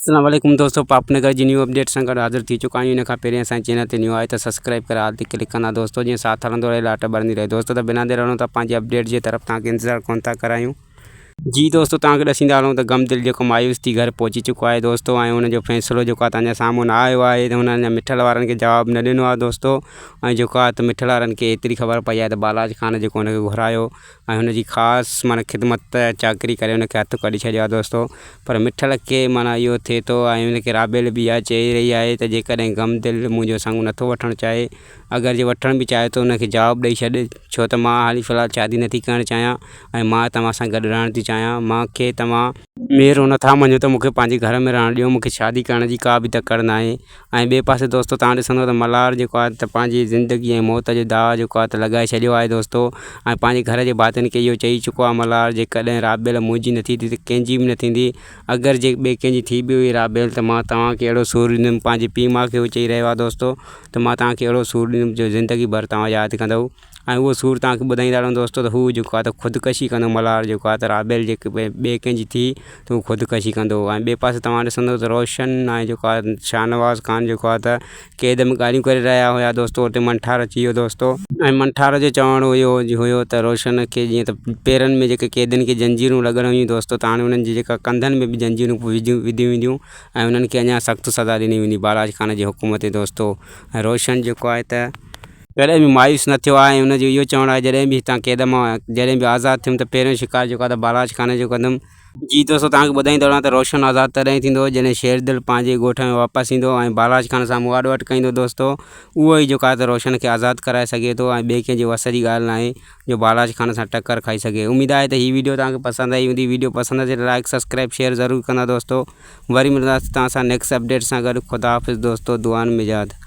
اسلام عليڪم دوستو پاپ نگر جي نيو اپڊيٽ سان گڏ حاضر ٿي چڪا آهيون ان کان پهرين اسان جي چينل تي نيو آهي ته سبسڪرائب ڪري آل تي ڪلڪ ڪندا دوستو جيئن ساٿ هلندو رهي لاٽ ٻرندي رهي دوستو ته بنا دير هلون ٿا پنهنجي اپڊيٽ جي طرف توهان کي انتظار ڪون ٿا ڪرايون جي دوستو توهان کي ڏسيندا هلون ته غم دل جيڪو مايوس ٿي گهر پهچي چڪو آهي دوستو ۽ ان جو فيصلو جيڪو آهي توهان جي سامهون نه آيو آهي ته هن اڃا مٺل وارن کي جواب نه ڏنو آهي دوستو ۽ جيڪو آهي ته مٺل وارن کي ايتري خبر پئي آهي ته بالاچ خان جيڪو هن کي گهرايو ۽ هن جي خاص معنيٰ خدمت چاڪري ڪري هن کي هٿ ڪڍي ڇڏيو آهي دوستو پر مٺل کي معنيٰ اهو ٿئي ٿو ۽ هن کي رابيل به اها چئي رهي آهي ته جيڪڏهن غم دل منهنجو سڱ نٿو وٺڻ چاهي اگر جي وٺڻ به چاهي ٿو هن کي جواب ڏئي ڇڏ ڇو ته مان حالي في الحال شادي نٿي ڪرڻ چاهيان ۽ مان توهان سان گڏ رهڻ ٿي چاهيان مان کي توهان ميرو نٿا مڃو ته مون کي پنهنجي گهر ۾ رهڻ ڏيو مون کي شادي ڪرڻ جي ڪا به تڪڙ ناهي ۽ ٻئي پاسي دوستو توهان ڏسندو ته ملهار جيڪو آهي ته پنهنجي زندگي ۽ موت جو داء جيڪو آهي ته لڳائي ڇڏيو آهي دوستو ۽ پنهنجي گهر جي ڀاتين کي اهو چئي چڪو آهي ملهار جيڪڏهن رابيل منهنجي نه ٿي ته ڪنهن جي به نه ٿيندي اگر جي ٻئي ڪنهن جي ٿي به وئي رابيل ته مان توهان کي اهڙو سور ڏيندم پنهنجي پيء ماء کي اهو چئي رهيو آهي دوستو ته مان توهان کي اهڙو سور ڏيندم جو زندگي ڀر توهان ياد ڪندؤ ۽ اهو سور توهان کي ٻڌائيندا رهون دوستو ته هو جيڪو آهي ته خودڪشي ڪندو ملهار جيڪو آهي ته رابيل جيڪي ٻئي ڪنهن جي ٿي ته هو خودڪشي ڪندو ۽ ٻئي پاسي توهان ڏسندو ته روشن ۽ جيڪو آهي شاهنواز خان جيڪو آهي ته قيد ۾ ڳالهيون ڪري رهيا هيا دوستو اتي منٺار اچي ويو دوستو ۽ منٺار جو چوڻ اهو هيو ته روشن کي جيئن ته پيرن ۾ جيڪي قيدين کي زنجيرون لڳل هيون دوستو ته هاڻي انهن جي جيڪا ڪنڌن ۾ به زنجيرون وڌيون وينديون ۽ انهن کي اڃا سخت سزا ڏني ويندي بالاچ خان جي حڪم تي دوستو ۽ روشن جيڪو آهي ته ڪڏهن به مايوس نه ٿيو آهي ۽ ان جو اهو چوڻ آهي جڏهن به هتان قيد مان جڏهن به آزاد ٿيم ته پهريون شڪار جيڪو آهي ته بالاچ خاني جو ڪندم. جي دوستو توهان کي ٻڌائيندو رهان ته روشن آزاد تڏهن ٿيندو جڏهن شير دل پنهنجي ڳوٺ ۾ واپس ايندو ۽ بالاچ خان سان مهاڏو اٽڪائيندو دوستو اهو ئي جيڪو آهي ته روشن کي آزاد ڪرائي سگهي ٿو ۽ ٻئي ڪنهن جي وس جي ڳالهه ناهي جو بالاچ خان سان ٽڪر کائي سگهي اميد آهي ته هي ويڊيو توهان کي پسند آئي هوندي ويڊيو پسند اچي ته لائڪ سبسڪرائب شيئر ضرور ڪندا دوستو وري ملنداسين توهان سان نيڪسٽ اپڊيٽ سان گڏ خدا حافظ دوستو دعائن ۾ ياد.